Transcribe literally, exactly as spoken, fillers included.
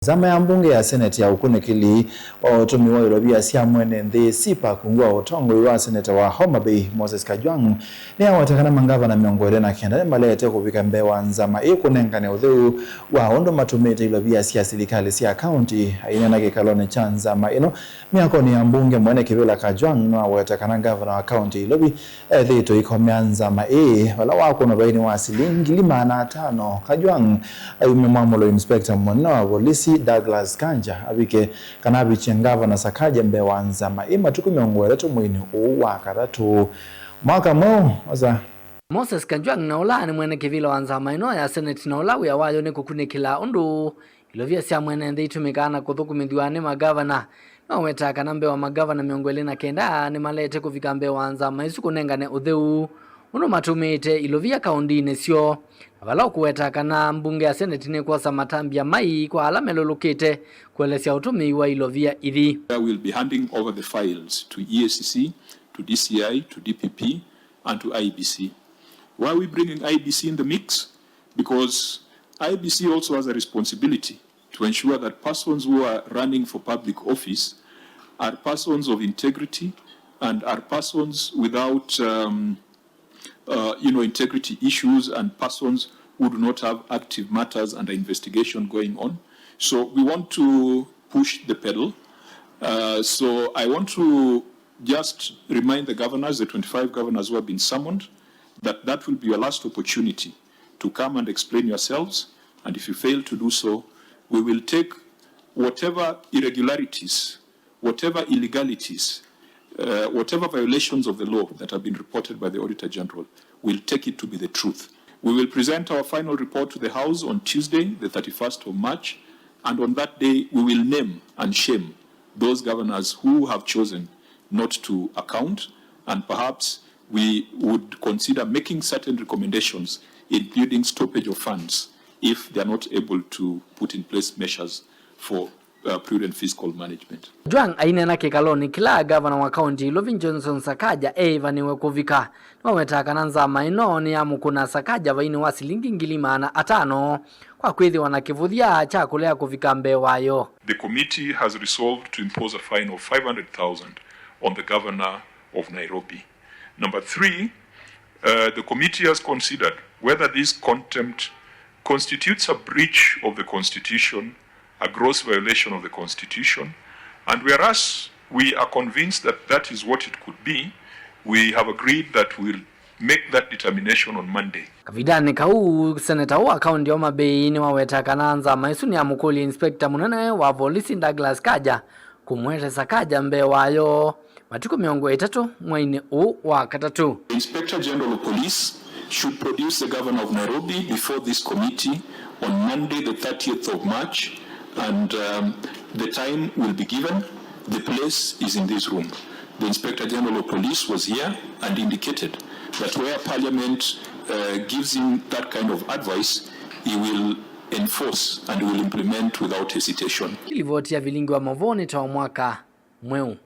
Nzama ya mbunge ya Senate ya ũkunĩkĩli wa ũtũmi wa ilovia sya mwene nthĩ, CPAC, ungu wa ũtongoi wa seneta wa Homa Bay, Moses Kajwang', nĩyaweta kana mangavana mĩongo ĩlĩ na kenda nĩmaleete kũvika mbee wa nzama ĩĩ kũnengane ũtheu wa ũndũ matũmĩĩte ilovia sya silikalĩ sya kaunti. Aineena kĩkalonĩ kya nzama ĩno myakonĩ ya mbunge, mwene kĩvĩla Kajwang' nĩwaweta kana ngavana wa kaunti ya Ilovi ethĩĩtwe aikomea nzama ĩĩ, vala wakũnwa vainĩ wa silingi ngili maana atano. Kajwang' aiumya mwamũlo inspector mũnene wa volisi Douglas Kanja avike kana avikye ngavana Sakaja mbee wa nzama ĩĩ matukũ mĩongo ĩtatũ mweinĩ ũũ wa katatũ. Mwaka mweũ, oza. Moses Kajwang' na ũla nĩ mwene kĩvĩla wa nzama ĩno ya Senate na ũla wĩa wayo nĩ kũkunĩkĩla ũndũ ilovia sya mwene nthĩ itũmĩkaa na kũthũkũmĩthw'a nĩ magavana. Nĩwawetaa kana mbee wa magavana mĩongo ĩlĩ na kenda nĩmaleete kũvika mbee wa nzama ĩsu kũnengane ũtheu ũndũ matũmĩĩte ilovia kaũndĩnĩ syoo, na vala ũkũweta kana mbunge ya Senate nĩkwosa matambya mai kwa ala melũlũkĩte kũelesya ũtũmĩi wa ilovia ithi. I will be handing over the files to E A C C, to D C I, to D P P, and to I E B C. Why are we bringing I E B C in the mix? Because I E B C also has a responsibility to ensure that persons who are running for public office are persons of integrity and are persons without, um, uh, you know, integrity issues and persons who do not have active matters under investigation going on. So we want to push the pedal. Uh, so I want to just remind the governors, the twenty-five governors who have been summoned, that that will be your last opportunity to come and explain yourselves, and if you fail to do so, we will take whatever irregularities, whatever illegalities, uh, whatever violations of the law that have been reported by the Auditor General, we'll take it to be the truth. We will present our final report to the House on Tuesday, the thirty-first of March, and on that day, we will name and shame those governors who have chosen not to account, and perhaps we would consider making certain recommendations, including stoppage of funds, if they are not able to put in place measures for, uh, prudent fiscal management. Kajwang' aineena kĩkalonĩ kĩla ngavana wa kaũntĩ ya Ilovi Johnson Sakaja eĩvanĩwe kũvika, nĩwawetaa kana nzama ĩno nĩyamũkũna Sakaja vainĩ wa silingi ngili maana atano kwa kwĩthĩwa na kĩvũthya kya kũlea kũvika mbee wayo. The committee has resolved to impose a fine of five hundred thousand on the governor of Nairobi. Number three, uh, the committee has considered whether this contempt constitutes a breach of the constitution, a gross violation of the constitution, and whereas we are convinced that that is what it could be, we have agreed that we'll make that determination on Monday. Kavindanĩ kau, seneta ũũ wa kaũntĩ ya Homa Bay nĩwawetaa kana nzama ĩsu nĩyamũkũlya inspector mũnene wa volisi Douglas Kanja kũmũete Sakaja mbee wayo matukũ mĩongo ĩtatũ mweinĩ ũũ wa katatũ. The Inspector General of Police should produce the governor of Nairobi before this committee on Monday, the thirtieth of March, and, um, the time will be given. The place is in this room. The Inspector General of Police was here and indicated that where Parliament, uh, gives him that kind of advice, he will enforce and will implement without hesitation. Ĩlivoti ya vilingi wa mavoo nĩ ta wa mwaka mweũ.